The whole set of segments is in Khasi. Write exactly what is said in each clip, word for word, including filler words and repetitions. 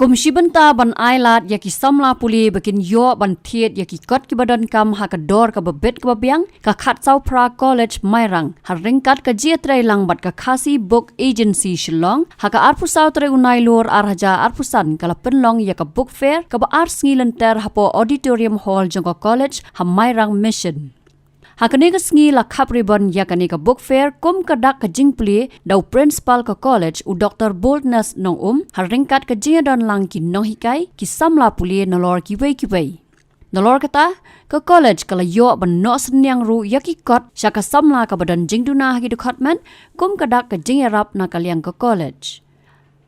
Um shi bynta ban ai lad ïa ki samla pule ba kin ïoh ban thied ïa ki kot kiba donkam ha ka dor kaba bit kaba biang, ka khatsaw phra College Mairang, ha ryngkat ka jingïatreilang bad ka Khasi Book Agency Shillong, ha ka arphew saw tarik u Nailur ar hajar arphew san ka la pynlong ïa ka Book Fair kaba ar sngi lynter hapoh Auditorium Hall jong ka college ha Mairang Mission. Ha kane ka sngi la khap ribbon ïa kane ka Book Fair kum ka dak ka jingplie da u Principal ka college, u Doktor Boldness Nongum, ha ryngkat ka jingïadonlang ki nonghikai, ki samla pule nalor kiwei kiwei. Nalor kata, ka college ka la ïoh ban noh synñiang ruh ïa ki kot sha ka samla kaba don jingduna ha ki dkhot met, kum ka dak ka jingïarap na ka liang ka college.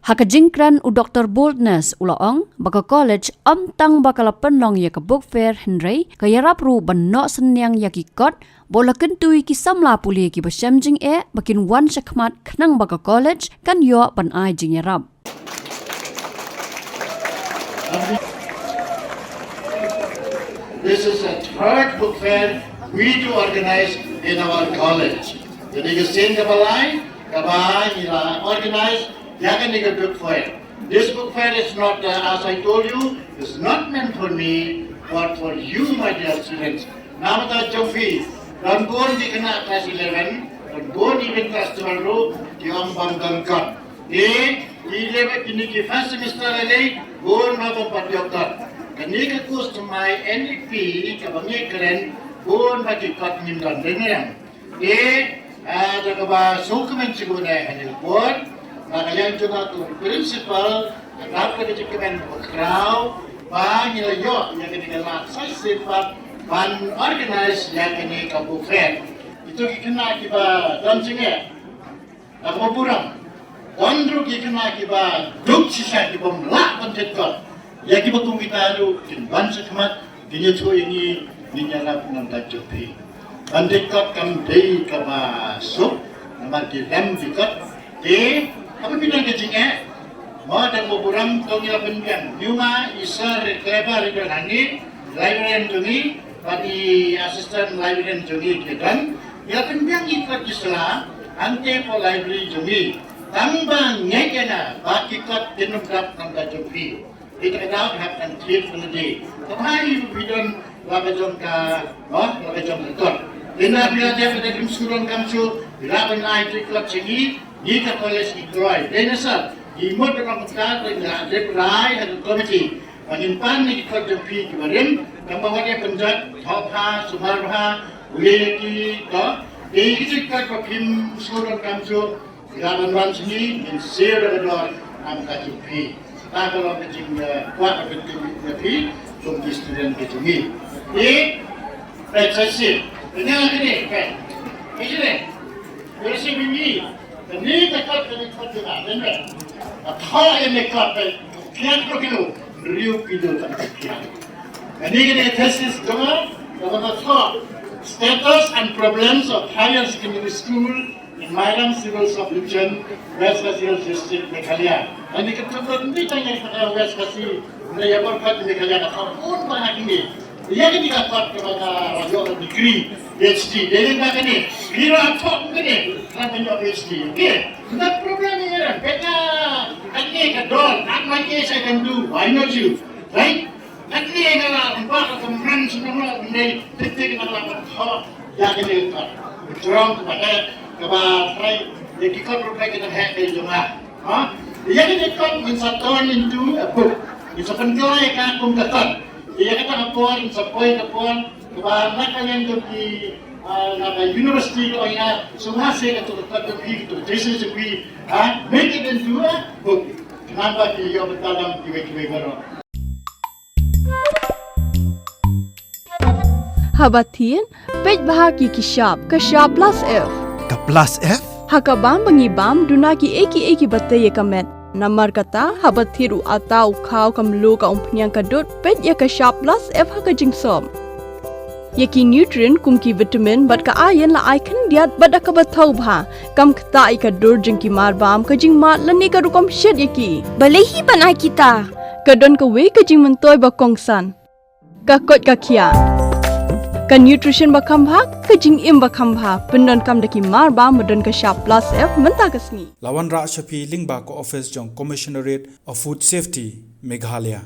Ha ka jingkren, u Doktor Boldness u la ong ba ka college ym tang ba ka la pynlong ïa ka Book Fair hynrei ka ïarap ruh ban noh synñiang ïa ki kot, bad u la kyntu ïa ki samla pule kiba shem jingeh ba kin wan shakhmat khnang ba ka college kan ïoh ban ai jingïarap. This is the third book fair we do organize in our college. Kane ka sien kaba lai kaba ngi la organize ïa kane ka book fair. This book fair is not, uh, as I told you, is not meant for me, but for you, my dear students. Namar ta jong phi, don bun ki khynnah class eleven, don bun even class twelve ruh ki ong bym don kot. Te ki leh ba kine ki first semester lei, bun ba bym pat ïoh kot. Kane ka course thymmai N E P kaba ngi kren, bun ba ki kot ngim don, dei ne em? Te, ah, da kaba sngewkmen shibun eh ha ïing, bad na ka liang jong nga kum u principal, nga dap da ka jingkmen kaba khraw ba ngi la ïoh ïa kane ka lad sa shisien pat ban organize ïa kane ka book fair. Kito ki khynnah kiba don jingeh, da kaba burom, don ruh ki khynnah kiba duk shisha, ki bym lah ban thied kot. Ïa kiba kum kita ruh kin wan shakhmat, kin ïathuh ïa ngi, ngin ïarap na ka bynta jong phi. Ban thied kot kam dei kaba suk, namar ki rem ki kot. Te haba phi don ka jingeh, mo, da kaba burom, to ngi la pynbiang. Ïa ma i Sir Clever i don hangne, librarian jong ngi, bad i assistant librarian jong ngi ki don. Ngi la pynbiang ki kot ki sla hangtei hapoh library jong ngi. Tang ba ngeit ïa nga ba ki kot kin ym dap na ka bynta jong phi. Ita ka daw hap kan thied pynlong. Ka bha ïa phi don la ka jong ka, oh, la ka jong ka kot. Ynda phi la dep, phi la dep kum shu don kam shu, phi lah ban ai thied kot sha ngi, ngi ka college ngi kloi. Dei na sar, ngi mut ban ong kumta, te ngi la dep rai ha ka committee ba ngin pan ïa ki kot jong phi kiba rim, tang ba wat ïa pynjot, thoh bha, sumar bha, u ïa ki, to. Te ki kot ba phim shu don kam shu, Phi lah ban wan sha ngi, ngin siew da ka dor na ka bynta jong phi. Kata ka long ka jing, eh, kwah ka jingkyrkhu jong phi, jong ki student ka jong ngi. Phi, phi sa siew. Phi ïa kane, phi. Phi siew ne. Phi siew ngi. Kane ka kot, kane ka kot jong nga, phi. Ka thoh ïa ne kot, phi. Phi ïa ka kilo, hynriew kilo tang phi. Kane ka thesis jong nga, kaba nga thoh, Status and Problems of Higher Secondary School in Mairang Civil Sub-Division, West Khasi Hills District, Meghalaya. Ani ka thok ni tang ïa ka West Khasi, na ïa bor pat Meghalaya ka thok un ba ha kini. Ïa kini ka thok ka ba ka ïoh degree, P H D. Dei ba kini, phi ruh thok kini, ka ba ïoh P H D. Okay. Not problem ïa ka. Kata kani ka dor, not my case, I can do. Why not you? Right? Kane ka la, ba ka kynmaw sha ngi, ngi tik tik na la ka thoh ïa kane ka kot. Jrong kaba eh, kaba trai, ïa ki kot ruh ka dang heh ka jong nga. Ha? Ïa kane ka kot ngin sa turn into a book. Ngin sa pynkylla ïa ka kum ka kot. Ïa kata ka por ngin sa poi ka por kaba na ka liang jong ki, ah, na ka university ka ong ïa, sngewbha seh kato ka kot jong phi, kato ka thesis jong phi, ha? Make it into a book. Khnang ba ki ïoh bynta dang kiwei kiwei baroh. Haba thied, peit bha ki ki shap, ka shap plus F. Ka plus F? Ha ka bam ba ngi bam, duna kiei kiei kiba tei ïa ka met. Namar kata, haba thied u atta, u khaw, ka mluh, ka umphniang, ka dud, peit ïa ka shap plus F ha ka jingsop. Ïa ki nutrient kum ki vitamin bad ka iron la ai khyndiat bad da kaba thaw bha. Kam ktah ïa ka dur jong ki mar bam, ka jingmad lane ka rukom shet ïa ki. Balei hi ban ai kita? Ka don kawei ka jingmyntoi ba kongsan. Ka koit ka khiah. Ka nutrition ba kham bha, ka jingim ba kham bha, pyndonkam da ki mar ba, ba don ka shap plus F mynta ka sngi. La wanrah sha phi lyngba ka office jong Commissionerate of Food Safety, Meghalaya.